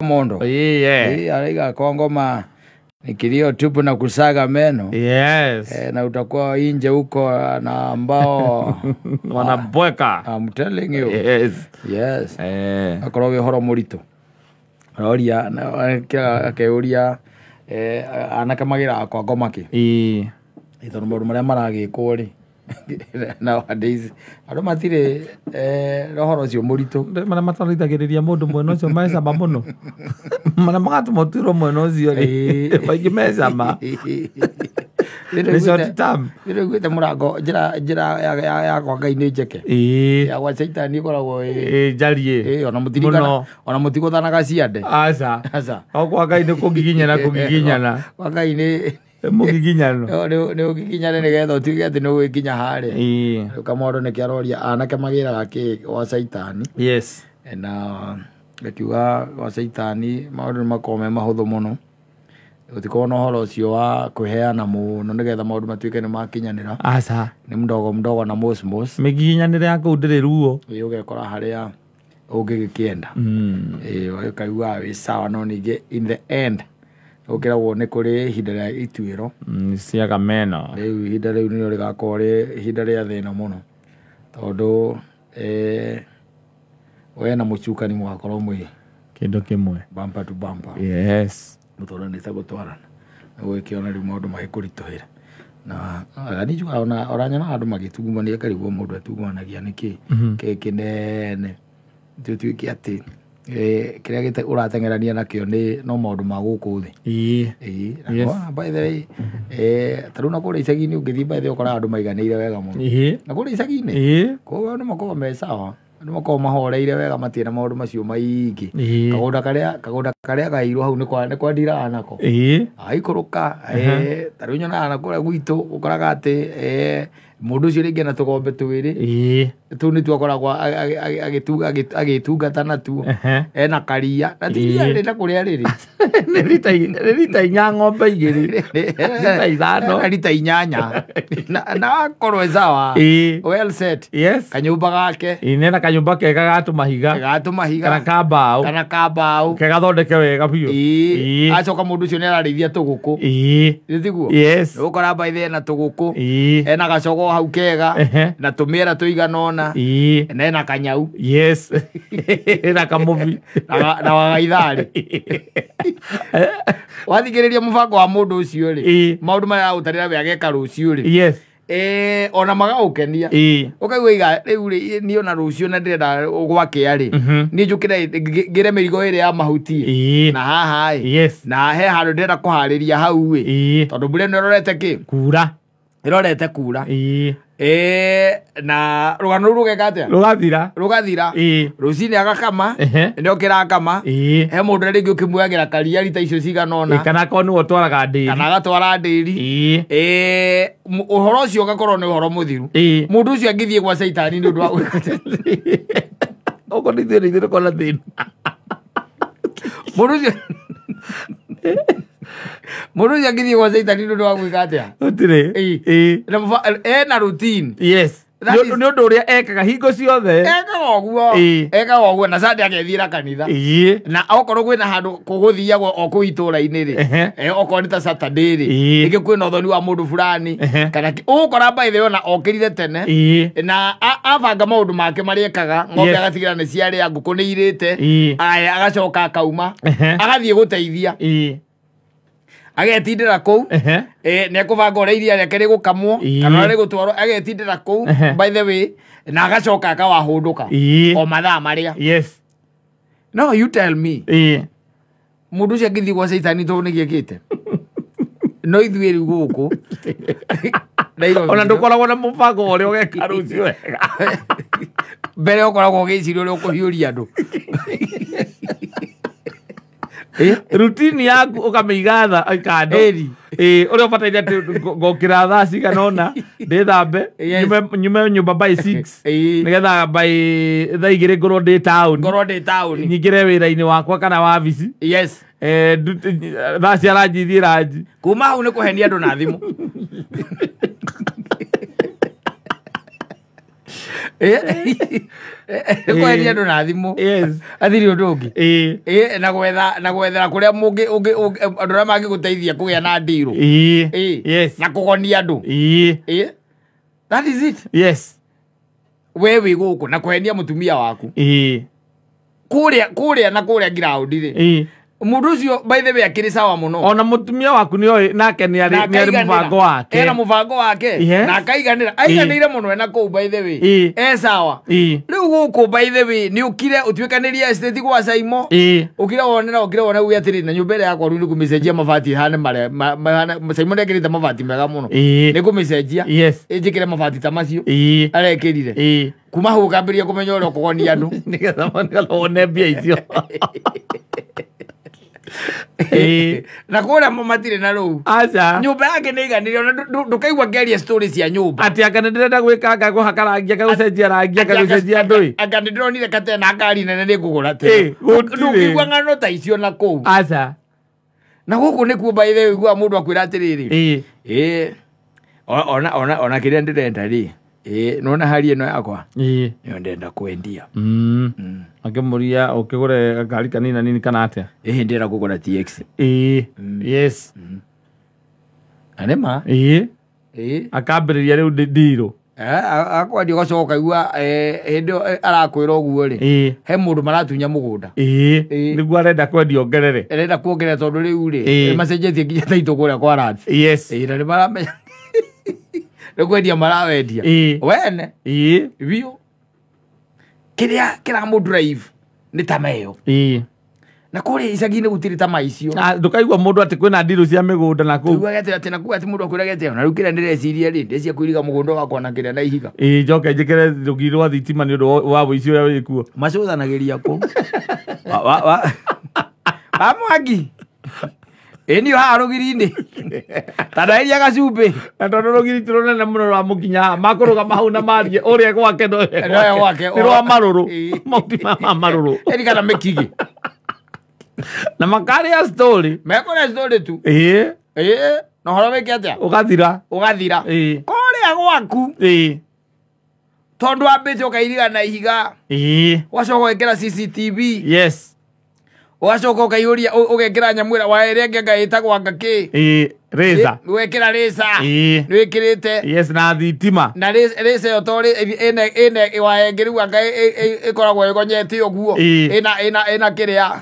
Mondo. Yeah. Araiga kwa ngoma ni kilio tupu na kusaga meno. Yes. Na utakuwa nje huko na ambao wanabweka. I'm telling you. Yes. Yes. Akorwo wĩ ũhoro mũritũ. Aroria akeuria anake magĩraga kwa ngoma kĩ. Tondũ maũndũ marĩa maragĩkwo rĩ nowadays andũ matirĩ na ũhoro ũcio mũritũ. Marĩa matarithagĩrĩria mũndũ mwena ũcio mecama mũno. Marĩa magatũma ũtuĩrwo mwena ũcio rĩ maingĩ mecama. Nĩ short term. Nĩũiguĩte mũrango njĩra ya kwa Ngai nĩ njeke. Ya gwa Caitani ĩkoragwo ĩ njariĩ. Ona mũtigũthanaga ciande. Aca. Aca. O kwa Ngai nĩ kũgiginyana kũgiginyana. Kwa Ngai nĩ mũgiginyano. Nĩ ũgiginyane nĩgetha ũtuĩke atĩ nĩ ũgĩkinya harĩa. Rĩu Kamoro nĩkĩo aroria anake magĩraga kĩ gwa Caitani. Yes. Na akiuga gwa Caitani maũndũ nĩ makoragwo me mahũthũ mũno. Gũtikoragwo na ũhoro ũcio wa kwĩheana mũno nĩgetha maũndũ matuĩke nĩ makinyanĩra. Aca. Nĩ mdogo mdogo na mos mos. Mĩgiginyanĩre ya kũu ndĩrĩ ruo. Ĩ ũgekora harĩa ũngĩgĩkĩenda. Ĩ ũkaigua wĩ sawa no ningĩ in the end ũkĩragwo nĩ kũrĩ ihinda rĩa ituĩro. Ciaga meno. Rĩu ihinda rĩu nĩrĩo rĩgakorwo rĩ ihinda rĩa thĩna mũno. Tondũ we na mũcukani mũgakorwo mwĩ kĩndũ kĩmwe. Bumper to bumper. Yes. Mũtũranĩte gũtwarana. Nĩgũgĩkĩona rĩu maũndũ magĩkũritũhĩra. Na nĩ ona ũranyona andũ magĩtungumania karigwo mũndũ atungumanagia nĩkĩ kĩ kĩnene. Tũtuĩke atĩ kĩrĩa ũrateng'erania nakĩo nĩ no maũndũ ma gũkũ thĩ. Yes. By the way, ta rĩu na kũrĩa icagi-inĩ ũngĩthiĩ by the way ũkoraga andũ maiganĩire wega mũno. Na kũrĩa icagi-inĩ koguo andũ makoragwo me sawa. Andũ makoragwo mahoreire wega matirĩ na maũndũ macio maingĩ. Kagũnda karĩa gairwo hau nĩ kwandiraga nako. Aikũrũka ta rĩu nyonaga na kũrĩa gwitũ ũkoraga atĩ mũndũ ũcio rĩngĩ ena tũgombe twĩrĩ. Tũu nĩtuo akoragwo agĩtungata natuo. Ena karia. Na ti iria rĩ na kũrĩa rĩrĩ. Nĩ rita inya ng'ombe igĩrĩ. Rita ithano. Ena rita inyanya. Na akorwo e sawa. Well set. Yes. Kanyũmba gake. Nena kanyũmba kega ga tũmahiga. Ga tũmahiga. Kana ka mbaũ. Kana ka mbaũ. Kega thondeke wega biũ. Acoka mũndũ ũcio nĩ ararĩithia tũgũkũ. Nĩ tiguo? Yes. Ũgũkora by the ena tũgũkũ. Ena gacogo hau kega. Na tũmĩera tũigana ũna. Na ena kanyau. Yes. Na kamũbi. Na wagaitharĩ. Wathikĩrĩria mũbango wa mũndũ ũcio rĩ. Maũndũ marĩa aragũtarĩra we ageka rũciũ rĩ. Yes. Ona magagũkenia. Ũkaigua iga rĩu rĩ niĩ ona rũciũ na ndĩrenda gwakĩa rĩ. Niĩ njũkĩre ngĩre mĩrigo ĩrĩa ya mahuti. Na haha ĩ. Yes. Na he handũ ndĩrenda kũharĩria hau ĩ. Tondũ mbura ĩno ĩrorete kĩ? Kura. Ĩrorete kura. Na rũgano rũu rũgeka atĩa? Rũgathira. Rũgathira. Rũcinĩ agakama. Nĩ okĩra akama. He mũndũ rĩngĩ ũkĩmuagĩra karia rita icio cigana ũna. Kana akorwo nĩwe ũtwaraga ndĩri. Kana agatwara ndĩri. Ũhoro ũcio ũgakorwo nĩ ũhoro mũthiru. Mũndũ ũcio angĩthiĩ gwa Caitani nĩ ũndũ wa gwĩka. Okorwo nĩ ithuĩ nĩ ithuĩ tũkorwo na thĩna. Mũndũ ũcio Mũndũ ũcio angĩthiĩ gwa Caitani nĩ ũndũ wa gwĩka atĩa? Gũtirĩ. Ena routine. Yes. Nĩ ũndũ ũrĩa ekaga hingo ciothe. Ekaga ũguo. Ekaga ũguo na Sunday agethiĩra kanitha. Na okorwo kwĩna handũ kũgũthiagwo o kũu itũũra-inĩ rĩ. Okorwo nĩ ta Saturday rĩ. Rĩngĩ kwĩna ũthoni wa mũndũ fulani. Kana ũgũkora by the way ona okĩrire tene. Na abanga maũndũ make marĩa ekaga. Ng'ombe agatigĩra nĩ ciarĩa, ngũkũ nĩ irĩte. Aya agacoka akauma. Agathiĩ gũteithia. Agetindĩra kũu. Nĩ ekũbanga ũrĩa iria rĩake rĩgũkamwo kana ũrĩa rĩgũtwarwo, agetindĩra kũu by the way na agacoka akawahũndũka o mathaa marĩa. Yes. No you tell me. Mũndũ ũcio angĩthiĩ gwa Caitani tondũ nĩ gĩekĩte. No ithuĩ rĩu gũkũ ona ndũkoragwo na mũbango wa ũrĩa ũgeka rũciũ wega. Mbere ũkoragwo ũgĩciria ũrĩa ũkũhiũria andũ. Routine yaku ũkamĩiga tha kando. Ũrĩa ũbataire atĩ ngokĩra thaa cigana ũna ndĩthambe nyume nyũmba by 6 nĩgetha by thaa igĩrĩ ngorwo ndĩ town. Ngorwo ndĩ town. Nyingĩre wĩra-inĩ wakwa kana wabici. Yes. Thaa cia ranji thiĩ ranji. Kuma hau nĩ kũhenia andũ na thimũ. Nĩ kwendia andũ na thimũ. Yes. Athiri ũndũ ũngĩ. Ĩĩ. Na gwetha na gwethera kũrĩa mũngĩ andũ arĩa mangĩgũteithia kũgĩa na ndirũ. Ĩĩ. Yes. Na kũgonia andũ. Ĩĩ. That is it. Yes. We wĩ gũkũ na kũhenia mũtumia waku. Ĩĩ. Kũrĩa na kũrĩa ground rĩ. Ĩĩ. Mũndũ ũcio by the way akĩrĩ sawa mũno. Ona mũtumia waku nĩoĩ nake nĩ arĩ mũbango wake. Ena mũbango wake. Yes. Na akaiganĩra. Aiganĩire mũno ena kũu by the way. Ĩĩ. E sawa. Ĩĩ. Rĩu gũkũ by the way nĩ ũkire ũtuĩkanĩrie estate gwa Saimo. Ĩĩ. Ũkire wone na ũkire wone uge atĩrĩ na nyũmba ĩrĩa yakwa rĩu nĩ kũmĩcenjia mabati hane marĩa Saimo nĩekĩrĩte mabati mega mũno. Ĩĩ. Nĩ kũmĩcenjia. Yes. Ĩnjĩkĩre mabati ta macio. Ĩĩ. Arekĩrire. Ĩĩ. Kuma hau ũkambĩrĩria kũmenya ũrĩa ũkũgonia andũ. Nĩgetha wone mbia icio. Ĩĩ. Na kũrĩa mo matirĩ na rũu. Aca. Nyũmba yake nĩ iganĩire ona ndũkaigua ngĩaria story cia nyũmba. Atĩ anga nĩ ndĩrenda gwĩka anga kũhaka rangi anga gũcenjia rangi anga gũcenjia ndũĩ. Anga nĩ ndĩronire kate na ngari nene nĩ ngũgũra Ĩĩ, te. gũtirĩ. Ndũngĩigua ng'ano ta icio na kũu. Aca. Na gũkũ nĩkuo by the way ũiguaga mũndũ akwĩra atĩrĩrĩ. Ĩĩ. Ĩĩ. Ona kĩrĩa ndĩrenda rĩ. Ĩĩ, nĩwona hari ĩno yakwa. Ĩĩ. Nĩyo ndĩrenda kwendia. Akĩmũria ũkĩgũre ngari kanini nini kana atĩa? Ĩhĩ ndĩrenda kũgũra TX. Ĩĩ. Yes. Na nĩ ma. Ĩĩ. Ĩĩ. Akambĩrĩria rĩu ndirũ. Akwendia ũgacoka ũkaigua hĩndĩ ĩyo arakwĩra ũguo rĩ. Ĩĩ. He mũndũ maratunya mũgũnda. Ĩĩ. Ĩĩ. Nĩguo arenda kwendia ongerere. Arenda kuongerera tondũ rĩu rĩ. Ĩĩ. Nĩ macenjetie nginya taitũ kũrĩa kwa Rats. Yes. Ĩĩ, na nĩ maramenya. Nĩ kwendia marawendia. Ĩĩ. Wene. Ĩĩ. Biũ. Kĩrĩa kĩramũ drive nĩ tama ĩyo. Ĩĩ. Na kũrĩa icagi-inĩ gũtirĩ tama icio. Ndũkaigua mũndũ atĩ kwĩna ndirũ cia mĩgũnda na kũu. Tũiguaga atĩ atĩ nakuo atĩ mũndũ akwĩraga atĩ ona rĩu kĩrĩa ndĩreciria rĩ, ndĩreciria kũiriga mũgũnda wakwa na kĩrĩa na ihiga. Ĩĩ, njoke njĩkĩre rũgiri rwa thitima nĩ ũndũ wa wũici ũrĩa wĩkuo. Macũthanagĩria kũ? Wa Mwangi. Ĩĩ niĩ haha rũgiri-inĩ. Ta ndaheria gacumbĩ. Na tondũ rũgiri ti rũnene mũno rwa mũkinya haha, makũrũgama hau na marie ũrĩa gwake no Noe gwake. Nĩ rwa marũrũ. Ĩĩ. Mauti ma marũrũ. Ĩri kana mĩkigi. Na makarĩa story. Mekũrĩa story tu. Ĩĩ. Ĩĩ. Na ũhoro wĩke atĩa? Ũgathira. Ũgathira. Ĩĩ. Kũrĩa gwaku. Ĩĩ. Tondũ wambĩte ũkairiga na ihiga. Ĩĩ. Ũgacoka ũgekĩra CCTV. Yes. Ũgacoka ũkaihũria ũgekĩra nyamũ ĩrĩa wa ĩrĩa ĩngĩ anga ĩtagwo anga kĩ. Ĩĩ. Rĩca. Ũgekĩra rĩca. Ĩĩ. Nĩ wĩkĩrĩte. Yes, na thitima. Na rĩca ĩyo to ĩna waya ĩngĩ rĩu anga ĩkoragwo ĩgonyete ũguo. Ĩĩ. Ĩna kĩrĩa.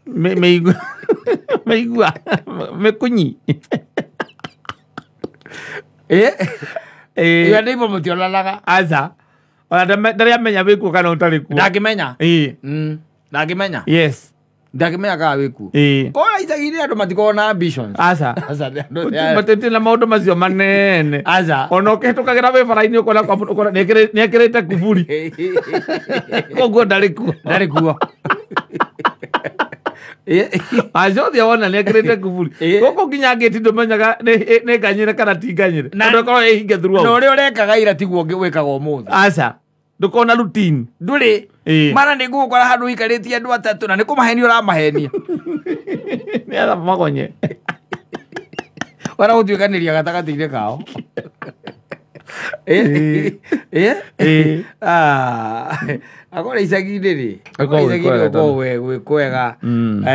Mĩigua. Mĩigua. Mĩkunyi. Ĩĩ. Ĩĩ. Ĩyo nĩibo mũtionanaga. Aca. Ona ndarĩ amenya wĩkuo kana ũtarĩ kuo. Ndangĩmenya. Ĩĩ. Ndangĩmenya. Yes. Ndangĩmenya kana wĩkuo. Ĩĩ. Kũrĩa icagi-inĩ andũ matikoragwo na ambitions. Aca. Aca, andũ- Matĩtĩ na maũndũ macio manene. Aca. Ona ũkĩhĩtũkagĩra wĩ bara-inĩ ũkona kwa mũndũ ũkona nĩekĩrĩte kuburi. Koguo ndarĩ kuo. Ndarĩ kuo. Aca ũthiĩ wona nĩekĩrĩte kuburi. Ĩĩ. Gũkũ nginya ngĩti ndũmenyaga nĩ nganyĩre kana ti nganyĩre. Na- Tondũ ĩkoragwo ĩhinge Na throughout. ũrĩa ũrekaga ira tiguo wĩkaga ũmũthĩ. Aca. Ndũkona routine. Ndũrĩ. Ĩĩ. Mara nĩ ngũgũkora handũ ũikarĩtie andũ atatũ na nĩ kũmahenia ũramahenia. Nĩgetha magonye. Wara gũtuĩkanĩria gatagatĩ-inĩ kao. Ĩĩ. Ĩĩ. Ĩĩ. Akora icagi-inĩ rĩ. Gũkoragwo gwĩ Icagi-inĩ kwega gũkoragwo gwĩ kwega.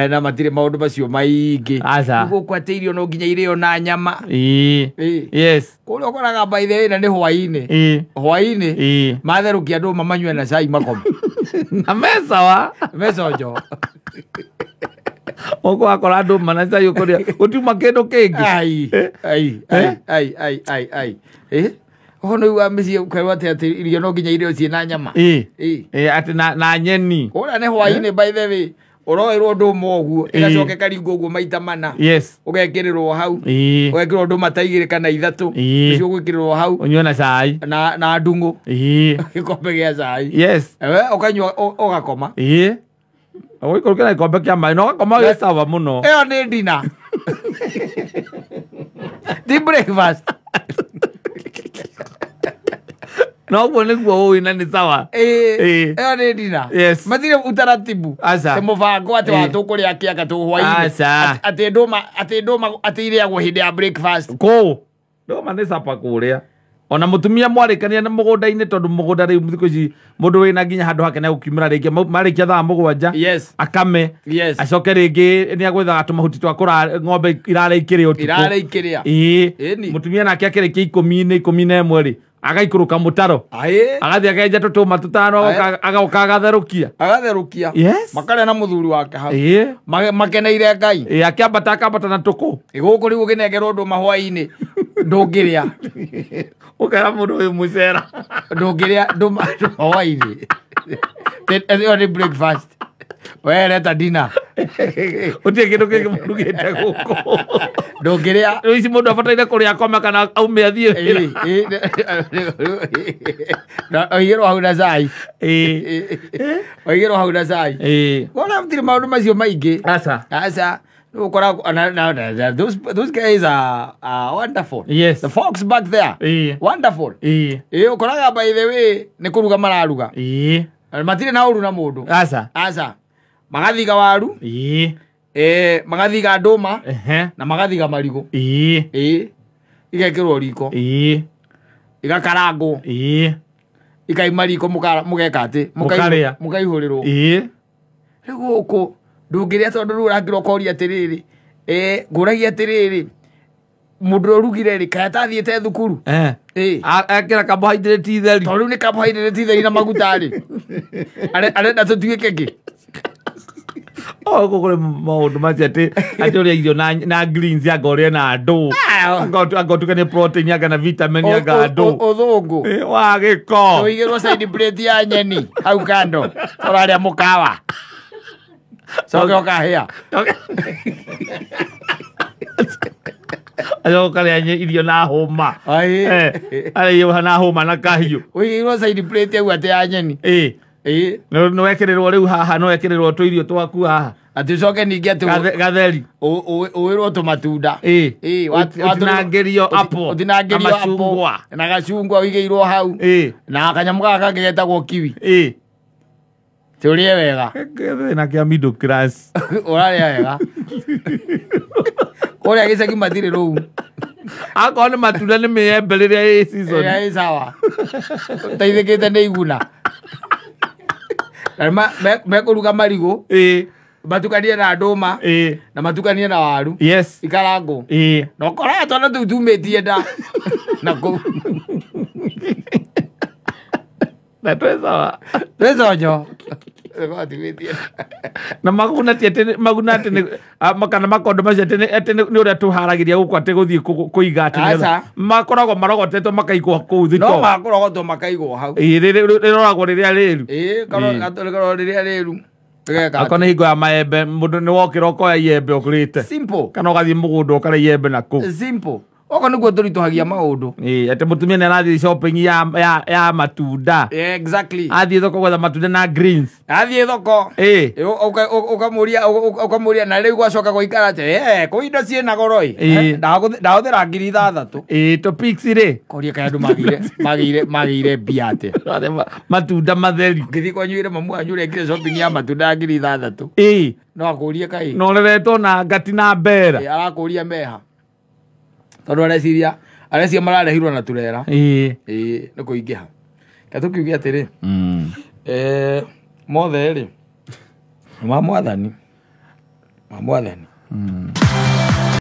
Na matirĩ maũndũ macio maingĩ. Aca. Gũkũ atĩ irio no nginya irĩo na nyama. Ĩĩ. Ĩĩ. Yes. Kũrĩa ũkoraga by the way na nĩ hwaĩ-inĩ. Ĩĩ. Hwaĩ-inĩ. Ĩĩ. Matherũkia ndũma manyue na cai makome. Na me sawa. Meconjo. Ũguo wakora ndũma na cai ũkũrĩa gũtiuma kĩndũ kĩngĩ. Ai. Ai. Ai. Ai. Ai. Ai. Ai. Ĩĩ. Ũguo nĩ ugaga mĩciĩ ũkerwo atĩ atĩ irio no nginya irio ciĩ na nyama. Ĩĩ. Ĩĩ. Ĩĩ, atĩ na nyeni. Kũrĩa nĩ hwaĩ-inĩ by the way ũroerwo ndũma ũguo ĩgacoka ĩkaringwo ũguo maita mana. Yes. Ũgekĩrĩrwo hau. Ĩĩ. Ũgekĩrwo ndũma ta igĩrĩ kana ithatũ. Ĩĩ. Nĩcio ũgwĩkĩrĩrwo hau Ũnyue na cai. na ndung'ũ. Ĩĩ. Gĩkombe gĩa cai. Yes. Ewe ũkanyua ũgakoma. Ĩĩ. Ũgũikũrũkia na gĩkombe kĩa maĩ na ũgakoma wĩ sawa mũno. Ĩyo nĩ dinner. Ti breakfast. Na ũguo nĩguo ũĩ na nĩ sawa. Ĩĩ. Ĩĩ. Ĩyo nĩ dinner. Yes. Matirĩ utaratibu. Aca. Ti mũbango atĩ Ĩĩ. wa tũkũrĩa kĩanga tũ hwaĩ-inĩ. Aca. Atĩ ndũma atĩ irĩagwo hĩndĩ ya breakfast. Kũũ. Ndũma nĩ capa kũrĩa. Ona mutumia mwarĩkania na mũgũnda-inĩ tondũ mũgũnda rĩu thikũ ici mũndũ wĩna nginya handũ hake nĩegũkiumĩra rĩngĩ marĩkia thaa 7 Yes. akame Yes. acoke rĩngĩ nĩagwethaga tũmahuti twa kũra ng'ombe irarĩa ikĩrĩa ũtukũ. Irarĩa ikĩrĩa. Ĩĩ. Ĩni. Mũtumia nake akĩrĩkia 11 rĩ agaikũrũka mũtaro Aĩ. agathiĩ akenja tũtũma tũtano Aĩ. agoka agatherũkia. Agatherũkia. Yes. Makarĩa na mũthuri wake hau. Ĩĩ. Makeneire Ngai. Ĩĩ akĩambata akambata na tũkũ. Gũkũ rĩu ũkĩnengerwo ndũma hwaĩ-inĩ ndũngĩrĩa. Ũkera mũndũ ũyũ mũcera. Ndũngĩrĩa ndũma hwaĩ-inĩ. Ĩyo nĩ breakfast. We reta dinner. Gũtirĩ kĩndũ kĩngĩ mũrugĩte gũkũ. Ndũngĩrĩa. Rĩu ici mũndũ abataire kũrĩa akome kana aume athiĩ wĩra. Na oigĩrwo hau na cai. Ĩĩ. Oigĩrwo hau na cai. Ĩĩ. Wona gũtirĩ maũndũ macio maingĩ. Aca. Aca. Ũkoraga those guys are wonderful. Yes. The folks back there. Ĩĩ. Wonderful. Ĩĩ. Ĩĩ ũkoraga by the way nĩ kũruga mararuga. Ĩĩ. Matirĩ na ũru na mũndũ. Aca. Aca. Magathiga waru. Ĩĩ. Magathiga ndũma. Ehe. Na magathiga marigũ. Ĩĩ. Ĩĩ. Igekĩrwo riko. Ĩĩ. Igakarangwo. Ĩĩ. Ikaima riko mũgeka atĩ. Mũkarĩa. Mũkaihũrĩrwo. Ĩĩ. Rĩu gũkũ ndũngĩrĩa tondũ rĩu ũrakĩrwo ũkoria atĩrĩrĩ. Ngũragia atĩrĩrĩ. Mũndũ ũrĩa ũrugire rĩ kaĩ atathiĩte thukuru. Ĩĩ. Ekĩra carbohydrate theri. Tondũ rĩu nĩ carbohydrate theri na maguta rĩ. Arenda tũtuĩke kĩ? Oh, gũkũ kũrĩ maũndũ macio atĩ ũrĩa irio na greens anga ũrĩe na ndũ. Anga ũtukanie protein anga na vitamin anga ndũ. Ũthũngũ. Wa gĩko. Ũigĩrwo side plate ya nyeni hau kando. Ũrarĩa mũkawa. Coke ũkahĩa. Acoka ũkarĩa irio na hũma. Arĩa irio na hũma na kahiũ. Ũigĩirwo side plate hau atĩ ya nyeni. Ĩĩ. Ĩĩ. Nĩ wekĩrĩrwo rĩu haha, nĩ wekĩrĩrwo tũirio twaku haha. Atĩ ũcoke ningĩ atĩ Gatheri. ũwĩrwo tũmatunda. Ĩĩ. Ĩĩ, Ũtinangĩrio apple. Ũtinangĩrio Na apple. macungwa. Na gacungwa ũigĩirwo hau. Ĩĩ. Na kanyamũ gaka kangĩ getagwo kiwi. Ĩĩ. Ti ũrĩe wega. Gĩthĩna kĩa middle class. Ũrarĩa wega. Kũrĩa gĩcagi matirĩ rũu. Akorwo nĩ matunda nĩ mĩembe rĩrĩa ĩ season. Ĩrĩa ĩ sawa. Ũteithĩkĩte nĩ iguna. Na mekũruga marigũ. Ĩĩ. Matukanie na ndũma. Ĩĩ. Na matukanie na waru. Yes. Ikarangwo. Ĩĩ. Na ũkoraga twana tũu tumĩtie nda. Na kũu. Na twĩ sawa. Twĩ conjo. Na maguna ti atĩ maguna atĩ kana makondo macio atĩ nĩ ũrĩa tũharagĩria gũkũ atĩ gũthiĩ kũiga atĩ Aca. makoragwo marogotetwo makaigwo kũu thitoo. No makũrogotwo makaigwo hau. Ĩĩ, rĩroragwo rĩrĩa rĩru. Ĩĩ, rĩkoragwo rĩrĩa rĩru. Akorwo nĩ hingo ya maembe mũndũ nĩ wokĩra ũkoya iembe ũkũrĩte. Simple. Kana ũgathiĩ mũgũnda ũkarĩa iembe na kũu. Simple. Oko nĩguo tũritũhagia maũndũ. Ĩĩ, atĩ mũtumia nĩ arathiĩ shopping ya matunda. Exactly. Athiĩ thoko gwetha matunda na greens. Athiĩ thoko. Ĩĩ. Ũkamũria na rĩu gwacoka gũikara atĩ, kũu indo ciĩna goro ĩ. Ĩĩ. Ndahũthĩra 6,000. Ĩĩ, topics rĩ. Koria kaĩ andũ magĩire mbia atĩa. Matunda matheri. Ngĩthiĩ kwanyu ĩre mamu wanyu ũrekire shopping ya matunda ya 6,000. Ĩĩ. No akũrie kaĩ. Na ũreretwo na ngati na mbera. Ĩĩ, arakũria meha. Tondũ areciria mararehirwo na turera. Ĩĩ. Ĩĩ, nĩ kũingĩha. Ka tũkiuge atĩrĩ. Mothe rĩ. Ma mwathani. Ma mwathani.